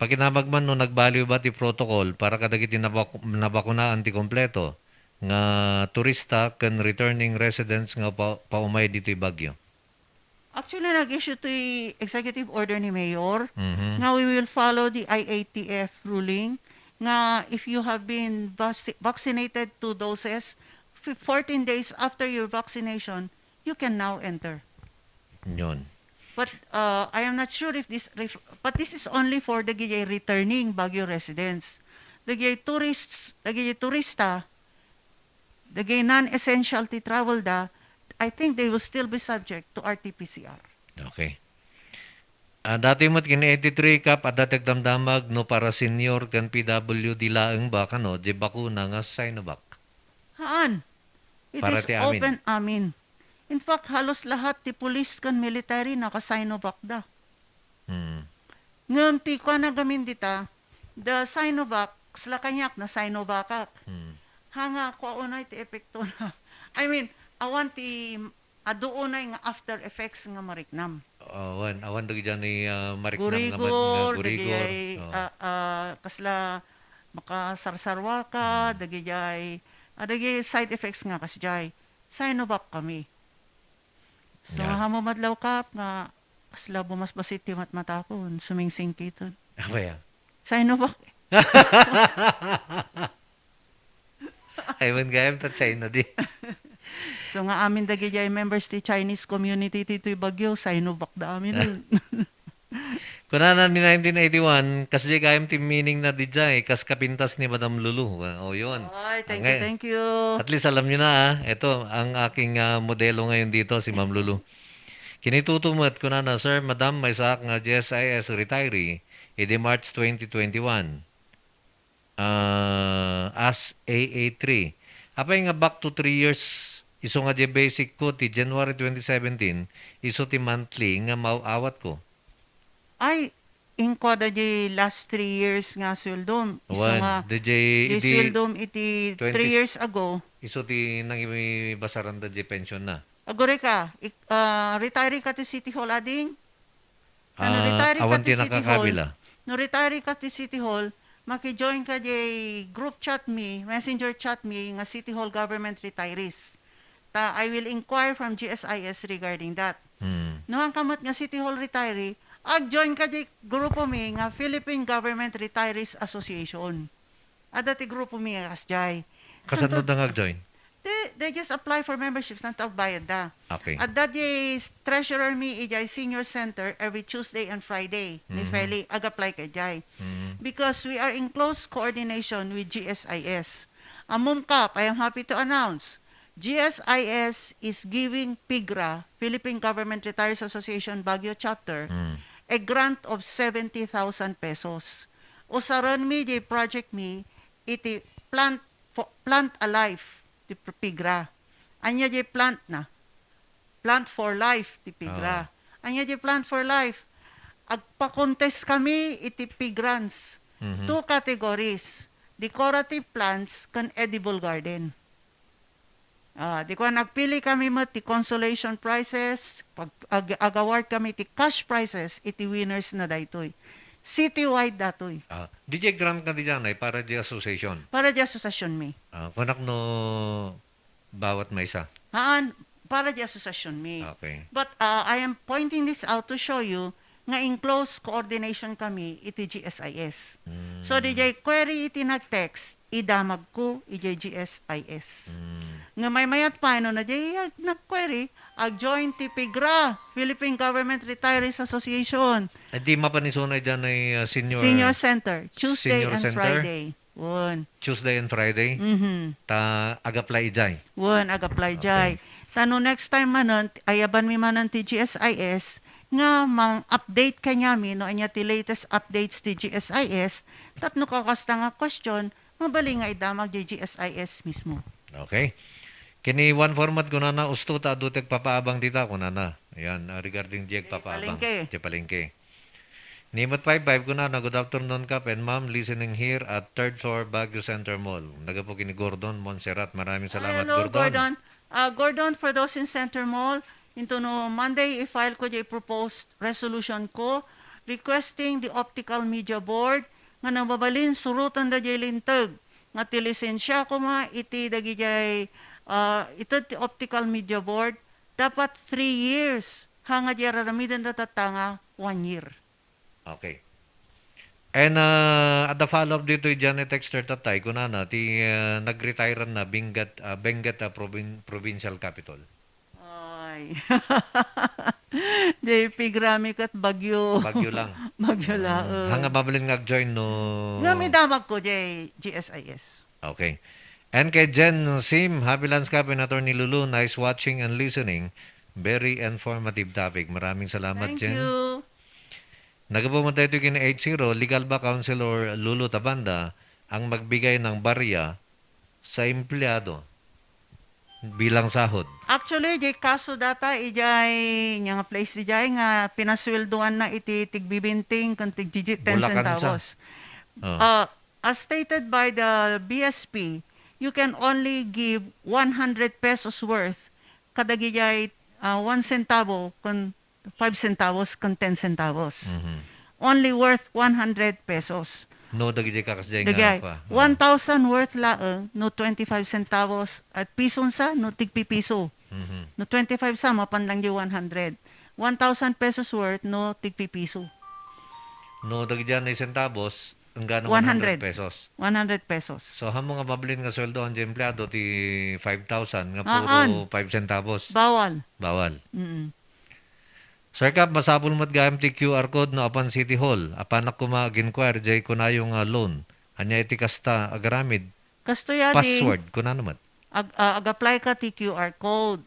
Pakinamag man no nagbaliw ba ti protocol para kadagiti nabak-, nabakunaan ti kompleto nga turista ken returning residents nga pa-, paumay ditoy Baguio. Actually, nag-issue ti executive order ni Mayor Mhm. nga we will follow the I A T F ruling nga if you have been vac-, vaccinated two doses, f-, fourteen days after your vaccination, you can now enter. Yon. But, uh, I am not sure if this ref-, but this is only for dagidiay returning Baguio residents. Dagidiay tourists, dagidiay turista, dagidiay non-essential ti travel da, I think they will still be subject to R T P C R. Okay. Ah, datoy met ken eighty-three, Kap, adda ti agdamdamag no para senior ken P W D laeng ba kano, di bakuna nga Sinovac? Haan. It Para is ti amin. Open amin. In fact, halos lahat ti pulis ken military naka-Sinovac da. Hmm. Ngem ti kuana gamin dita, the Sinovac, sla kaniak na Sinovacak. Hmm. Hanga, kua unay ti epektona. I mean, awan ti adu unay nga after effects nga mariknam. Awan, awan dagiti ni, ah, mariknam nga mad-, nga Gurigor, gurigor. Dagijay, Oo. ah, ah, kasla makasarsarwa ka, Mm. dagijay, ah, dagijay side effects nga kasjay. Sinovac kami. So, Yan. Nga madlaw, Kap, nga kasla bumasbasit ti matmatakon, sumingsingkiten. Apay a? Sinovac. Ay, man gayam ta China di. So, nga amin dagijay members ti Chinese community ditoy Baguio, Sinovac da amin. Kunana ni nineteen eighty-one, kasjay gayam ti meaning na dijay, kas kapintas ni Madam Lulu. O, yun. Ay, thank you, Angay, thank you. At least alam nyo na, ah. Ito, ang aking, ah, modelo ngayon dito, si Ma'am Lulu. Kinitutumet, kunana, "Sir, Madam, maysaak nga G S I S retiree, idi March twenty twenty-one." Ah, as A A three. Apay nga back to three years, isu nga di basic ko ti January twenty seventeen, isu ti monthly nga maaw-awat ko. Ay, inkua da di last three years nga sueldom. Isu Wan, nga, di di, di idi sueldom iti three twenty years ago. Isu ti nangibasaran da di pension na. Agore ka, ik-, ah, retiree ka ti City Hall, ading? No, no, ah, retiree ka awan ti ti City Hall, nakakabila. No retiree ka ti City Hall, maki-join ka jay group chat mi, messenger chat mi nga City Hall Government Retirees. Ta, I will inquire from G S I S regarding that. Hmm. No, ang kamot nga City Hall retiree, ag-join ka jay grupo mi nga Philippine Government Retirees Association. Adda ti grupo mi nga kasjay. Kasano da nga ag-join? They, they just apply for membership, santo agbayad da. Okay. Adda di treasurer mi ijay senior center every Tuesday and Friday. Ni Mhm. Feli, ag-apply ka ijay. Mhm. Because we are in close coordination with G S I S. Amom Kap, I am happy to announce, G S I S is giving PIGRA, Philippine Government Retirees Association Baguio Chapter, Mm. a grant of seventy thousand pesos. Usaren mi di project mi iti Plant for, Plant Alive ti PIGRA. Ania di plant na? Plant for Life ti PIGRA. Ah. Ania di Plant for Life? Agpa-contest kami iti PIGRANS. Mhm. Two categories, decorative plants ken edible garden. Ah, di ko nagpili kami met ti consolation prizes, pag, ag-, ag-award kami ti cash prizes iti winners na daytoy. Citywide datoy. Ah, di jay grant nga di janay para di association? Para di association mi. Ah, kunak no bawat maysa? Haan, para di association mi. Okay. But, ah, I am pointing this out to show you nga in close coordination kami iti G S I S. Mm. So, di jay query iti nag-text, idamagko ijay G S I S. Mm. Nga maymayat pay no na jay ag-, nag-query, ag-join ti PIGRA, Philippine Government Retirees Association. Eh, di mapan isuna idiay, ah, senior, Senior Center, Tuesday Senior and Center? Friday. Wen. Tuesday and Friday? Mhm. Ta ag-apply idiay? Wen, ag-apply idiay. Okay. Ta no next time manen, ayaban mi manen ti G S I S, nga mang-update kaniami no ania ti latest updates ti G S I S, tapno kakasta nga question, mabalin nga idamag di G S I S mismo. Okay. Kini one format kunana, "Usto ta adu ti agpapaabang dita," kunana. Ayan, ah, regarding di agpapaabang. Di palengke. Di palengke. Ni Mat five five kunana, "Good afternoon, Kap and Ma'am. Listening here at third floor, Baguio Center Mall." Nagapu kini Gordon Montserrat. Maraming salamat, hello, Gordon. Gordon. Ah, Gordon, for those in Center Mall, into no Monday, i-file ko di proposed resolution ko requesting the optical media board nga no mabalin suroten da di linteg nga ti lisensia koma iti dagidiay, ah, ited ti optical media board, dapat three years. Ha nga di araramiden da tatta nga one year. Okay. And, ah, adda follow-up ditoy Janet Exter Tatay, kunana, ti, ah, nag-retire na, Benguet, ah, Benguet, ah, provin-, provincial capital. Ay. J P, grami ket Baguio. Baguio lang. Baguio lang, ah, eh. Hanga mabalin nga ag-join, no? Nga midamag ko, J-, G S I S. Okay. And kay Jen Sim, happy lunch, Kap and Attorney Lulu. Nice watching and listening. Very informative topic. Maraming salamat, Jen. Thank you. Nagapu met daytoy ken eight zero, legal ba, Councilor Lulu Tabanda, ang magbigay ng barya sa empleyado bilang sahod? Actually, di kaso data, ijay, nya nga place ijay nga pinasueldoan na iti tigbibinting ken tigdidit ten Bulacan sa centavos. Oh. Uh, as stated by the B S P, you can only give one hundred pesos worth kadagijay, uh, one centavo kun five centavos ken ten centavos. Mhm. Only worth one hundred pesos. No, dagiti kakasdiay nga Dagay, pa, oo. One thousand worth laeng, no twenty-five centavos, at pison sa, no tigpipiso. Mhm. No twenty-five sa, mapan lang di one hundred. One thousand pesos worth, no tigpipiso. No, dagiti anay centavos, enggana One hundred. One hundred pesos. One hundred pesos. So, amo nga mabalin nga sweldo, ang empleado, ti five thousand, nga puro Haan. Five centavos. Bawal. Bawal. Mm. Sir Kap, masapul met gayam ti Q R code no apan City Hall. Apanak koma ag-inquire jay kunayo nga loan. Ania iti kasta agaramid? Kastoy a ding Password, kunana met. Ag-, ah, ag-apply ka ti Q R code.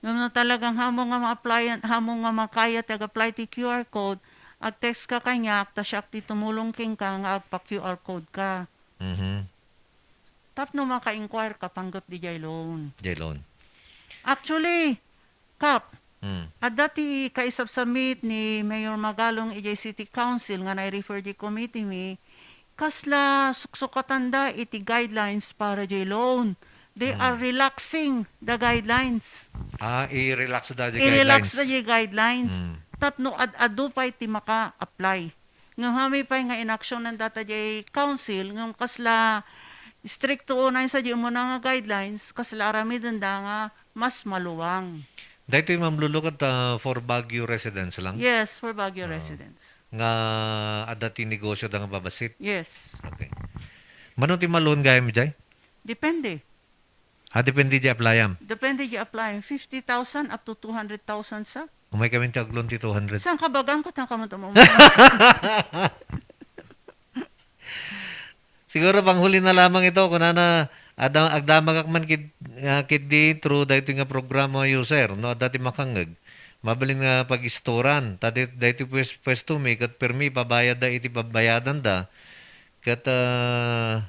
Ngem no talagang hamo nga ma-applyan, hamo nga makayat ti ag-apply ti Q R code, ag-text ka kaniak, ta siak ti tumulong kenka nga agpa-Q R code ka. Mhm. Tapno maka-inquire ka panggep diay loan. Diay loan. Actually, Kap, Mm. adda ti kaisubmit ni Mayor Magalong idiay City Council nga nai-refer di committee mi, kasla suksukatanda iti guidelines para diay loan. They Mm. are relaxing the guidelines. Ah, i-relax da di I-relax guidelines. da di guidelines. Mm. Tapno ad-adu pay ti maka-apply. Ngem hami pay nga inaksionan data diay council, ngem kasla istrikto unay sa di umuna nga guidelines, kasla aramidenda nga mas maluang. Daytoy, Ma'am Lulu, ket, ah, for Baguio residents lang? Yes, for Baguio Ah. residents. Nga adda ti negosyo da nga babassit? Yes. Okay. Mano ti ma-loan gayam idiay? Depende. Ah, depende di applyam? Depende di applyam. Fifty thousand up to two hundred thousand sa. Umay kami ti ag-loan ti two hundred. Saan ka bagang ko? Saan ka mo tumama? Siguro panghuli na lamang ito, kunana, adda-, agdamagak man kid-, ah, kiddi through daytoy nga programa, user, no? Adda ti makangeg. Mabalin nga pag-istoran. Ta di-, daytoy pues-, pwesto mi, ket permi, pabayadda iti babayadanda. Ket, ah,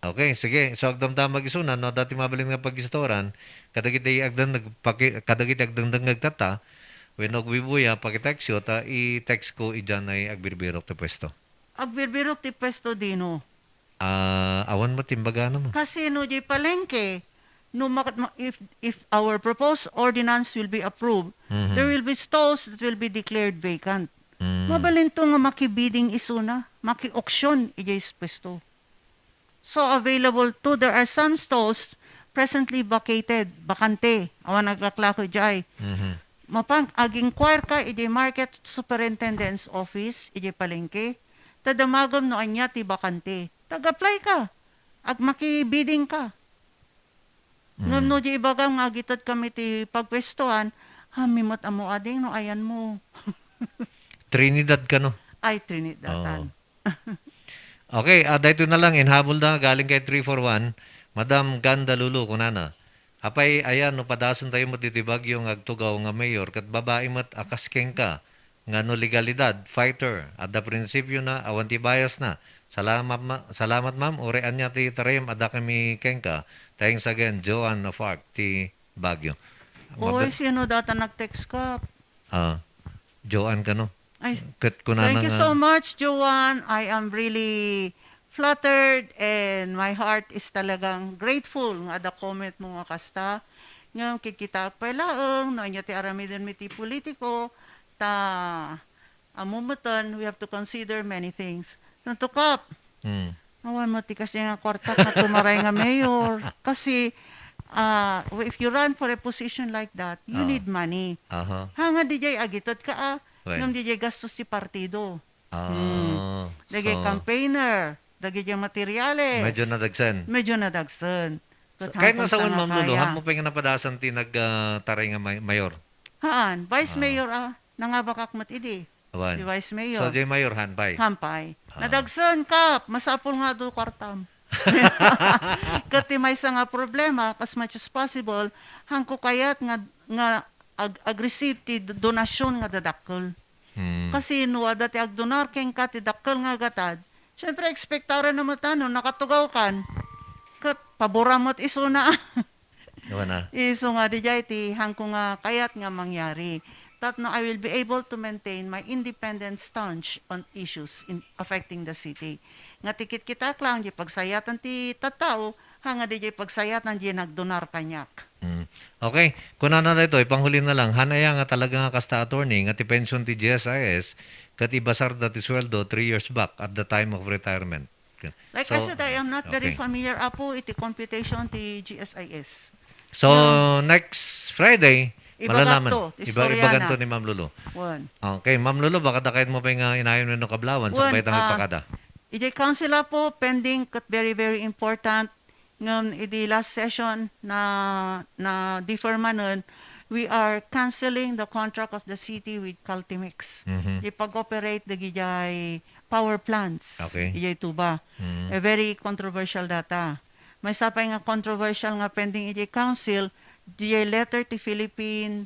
Okay, sige. So, agdamdamag isuna, no, adda ti mabalin nga pag-istoran, kadagiti agdang-, paki-, kadagiti agdengdengngeg tatta, wenno agbuybuya, pakitext yo, ta i-text ko idiay agbirbirok ti pwesto. Agbirbirok ti pwesto dino? Ah, awan met imbagana mo. Kasi no, di palengke, no, mak-, ma-, if, if our proposed ordinance will be approved, Mhm. there will be stalls that will be declared vacant. Mm. Mabalinto nga makibidding isuna, maki-auction idiay pwesto. So, available to, there are some stalls presently vacated, bakante, awan naglaklako idiay. Mhm. Mapan, ag-inquire ka idiay Market Superintendent's Office, idiay palengke. Ta damagem no ania ti bakante. Tag-apply ka. Ag-, makibidding ka. Ngem Mm. no di ibagam nga agited kami ti pagpwestuan, hami met ammo ading no ayanmo. Trinidad kano? Ay, Trinidad-an. Oo. Okay, ah, daytoy na lang, inhabol da, galing kay three four one, Madam Ganda Lulu, kunana, apay, ayan, no padasen tayo met ditoy Baguio nga agtugaw nga mayor, ket babai met a kas kenka, nga no legalidad, fighter, adda prinsipyo na, awan ti bias na. Salamat, ma-, salamat, ma'am. Uray ania ti tarem, adda kami kenka. Thanks again, Joan of Arc, ti Baguio. Oy, Mabda- sino data nag-text ka? Ah, Joan kano? Ay, Ket kunana thank you nga so much, Joan. I am really flattered and my heart is talagang grateful nga ada comment mo nga kasta. Ngem kikitaak pay laeng no ania ti aramiden mi ti politiko, ta ammo metten, we have to consider many things. Santo Kap, Hmm. awan mo ti kasi nga kwarta nga tumaray nga mayor. Kasi, ah, if you run for a position like that, you Ah. need money. Aha. Hanga dijay agited ka, ah. Well. Ngem dijay gastos ti partido. Ah, Hmm. Dagiti so campaigner, dagiti materials. Medyo nadagsen. Medyo nadagsen. Sa-, Ket kahit hangtod nasa wen, sana Ma'am Lulu, kaya. Haan mo pay nga napadasan ti nag, ah, taray nga may-, mayor? Haan, vice Ah. mayor, ah, nangabakak met idi. Awan. Ti vice mayor. So, jay mayor, haan pay? Haan pay. Ah. Nadagsen, Kap, masapul nga adu kwartam. Ket ti maysa nga problema, as much as possible, haanko kayat nga, nga ag-, ag-receive ti do-, donasyon nga dadakkel. Hmm. Kasi no adda ti agdonar kenka ti dakkel nga gatad, siyempre, ekspektaran na met no nakatugaw kan. Ket paboram met isuna. Awan na. Isu nga dijay ti haanko nga kayat nga mangyari. Tapno I will be able to maintain my independent stance on issues in, affecting the city. Nga ti kitkitaak lang, di pagsayatan ti tattao, Kangadi jay pagsayatan jay nagdonar kaniak. Mm. Okay. Kunana daytoy, panghuli na lang, han aya nga talaga nga kasta, attorney, nga ti pension ti G S I S, ket ibasarda ti sueldo three years back at the time of retirement. Okay. Like I So, said, I am not very okay. familiar, Apo, iti computation ti G S I S. So, Yeah. next Friday, Ibagak malalaman. to, Iba-, istorya ibagan na. to ni Ma'am Lulu. Wen. Okay, Ma'am Lulu, baka dakayat mo pay nga inayon wenno kablaawan, Wen, sakbay ta nga ah, ipakada. Ijay council, Apo, pending ket very, very important ngem idi last session na, na defer manen, we are canceling the contract of the city with Caltemex. Mhm. Ipag-operate dagijay power plants. Okay. Ijay tuba. Mm. A very controversial data. Maysa pay nga controversial nga pending ijay council, dijay letter ti Philippine,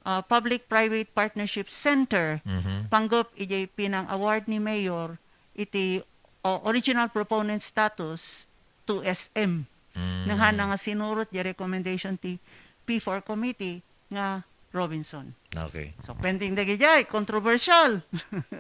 ah, Public-Private Partnership Center, Mhm. panggep ijay pinang-award ni Mayor iti, o, original proponent status to S M. Mm. Nang hana nga sinurot di recommendation ti P four committee nga Robinson. Okay. So, pending dagijay, controversial.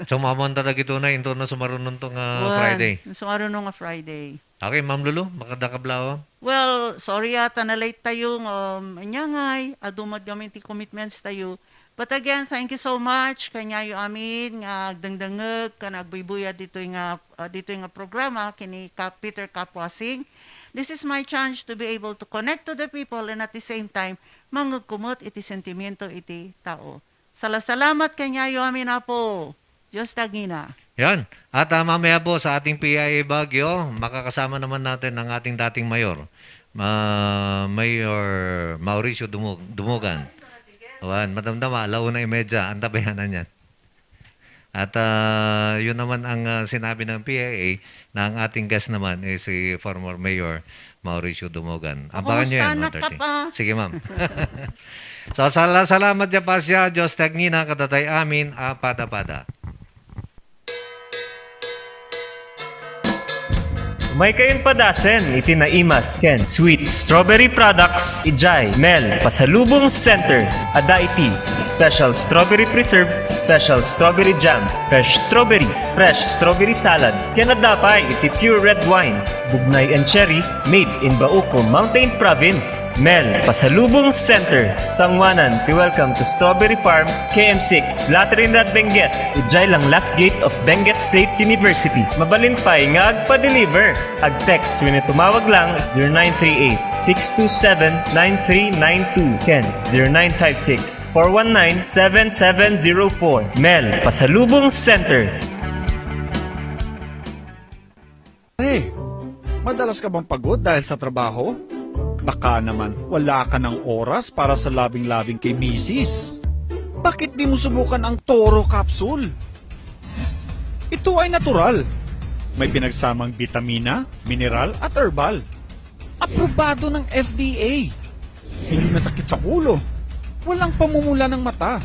So, mamunta dagito na, intono sumarunong to nga Wen, Friday. sumarunong nga Friday. Okay, Ma'am Lulu, makada kablaawan? Well, sorry ata na late tayo, um, anya ngay, adu met gamin ti commitments tayo. But again, thank you so much kaniayo amin nga agdengdengngeg ken agbuybuyat ditoy nga, ah, ditoy nga programa kini Kap Peter Kap Wasing. This is my chance to be able to connect to the people and at the same time, mangegko met iti sentimiento iti tao. Salasalamat kaniayo amin, Apo. Dios ti agingga. Yan. At, ah, mamaya po sa ating P I A Baguio, makakasama naman natin ang ating dating mayor, ah, Mayor Mauricio Dumug-, Dumugan. Wan, madamdama, ala una y media, antabayanan yan. At, ah, yun naman ang, ah, sinabi ng P I A na ang ating guest naman is si former Mayor Mauricio Dumugan. Abangan nyo yan, Kumusta na ka one thirty. pa? Sige, ma'am. So, sala-, salamat dyan pa siya. Dios ti agingga, kadatay amin, a pada-pada. Umay kayon padasen iti naimas ken sweet strawberry products, ijay Mel Pasalubong Center. Adda iti special strawberry preserve, special strawberry jam, fresh strawberries, fresh strawberry salad, ken adda pay iti pure red wines, bugnay and cherry, made in Bauco, Mountain Province. Mel Pasalubong Center, sanguanan ti Welcome to Strawberry Farm, K M six, La Trinidad, Benguet, ijay lang last gate of Benguet State University. Mabalin pay nga agpa-deliver. Ag-text wenno tumawag lang zero nine three eight, six two seven, nine three nine two ken zero nine five six, four one nine, seven seven zero four. Mel Pasalubong Center. Pare, madalas ka bang pagod dahil sa trabaho? Baka naman wala ka ng oras para sa labing-labing kay misis. Bakit di mo subukan ang Toro Capsule? Ito ay natural. May pinagsamang bitamina, mineral at herbal. Aprobado ng F D A. Hindi masakit sa ulo. Walang pamumula ng mata.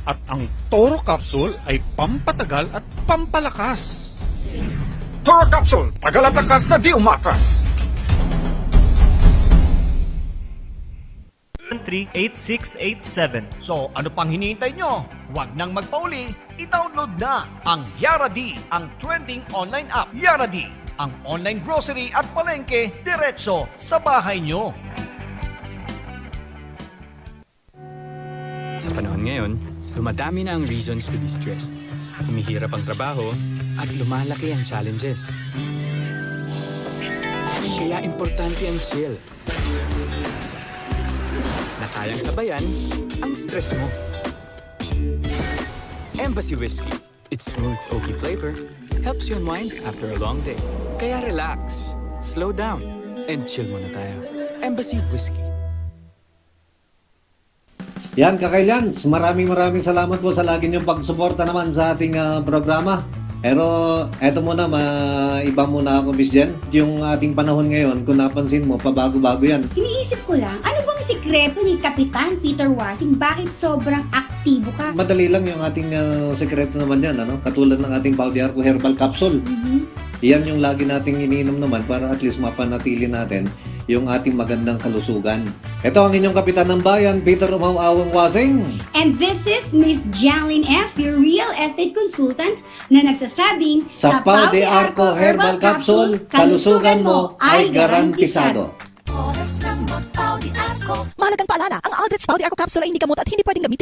At ang Toro Capsule ay pampatagal at pampalakas. Toro Capsule, tagal at lakas na di umatras. Three eight six eight seven. So, ano pang hinihintay nyo? Huwag nang magpauli, i-download na ang Yara D, ang trending online app. Yara D, ang online grocery at palengke diretso sa bahay nyo. Sa panahon ngayon, dumadami na ang reasons to be stressed. Humihirap ang trabaho at lumalaki ang challenges. Kaya importante ang chill. Na kayang sabayan ang stress mo. Embassy Whiskey. Its smooth oaky flavor helps you unwind after a long day. Kaya relax, slow down, and chill muna tayo. Embassy Whiskey. Yan, Kakaylans, maraming, maraming salamat po sa lagi niyong pagsuporta naman sa ating, ah, programa. Pero eto muna, ma-, iba muna ako, Miss Jen. Yung ating panahon ngayon, kung napansin mo, pabago-bago yan. Iniisip ko lang, ano bang sikreto ni Kapitan Peter Wasing? Bakit sobrang aktibo ka? Madali lang yung ating, ah, sikreto naman yan, ano? Katulad ng ating Pau de Arco Herbal Capsule. Mhm. Yan yung lagi nating iniinom naman para at least mapanatili natin yung ating magandang kalusugan. Ito ang inyong kapitan ng bayan, Peter Umaw Awang Wasing. And this is Miss Janlyn F., your real estate consultant na nagsasabing Sa Pau de Arco Herbal Capsule, kalusugan mo ay garantisado. Mahalagang paalala, ang Aldrich Pau de Arco Capsule ay hindi gamot at hindi pwedeng gamitin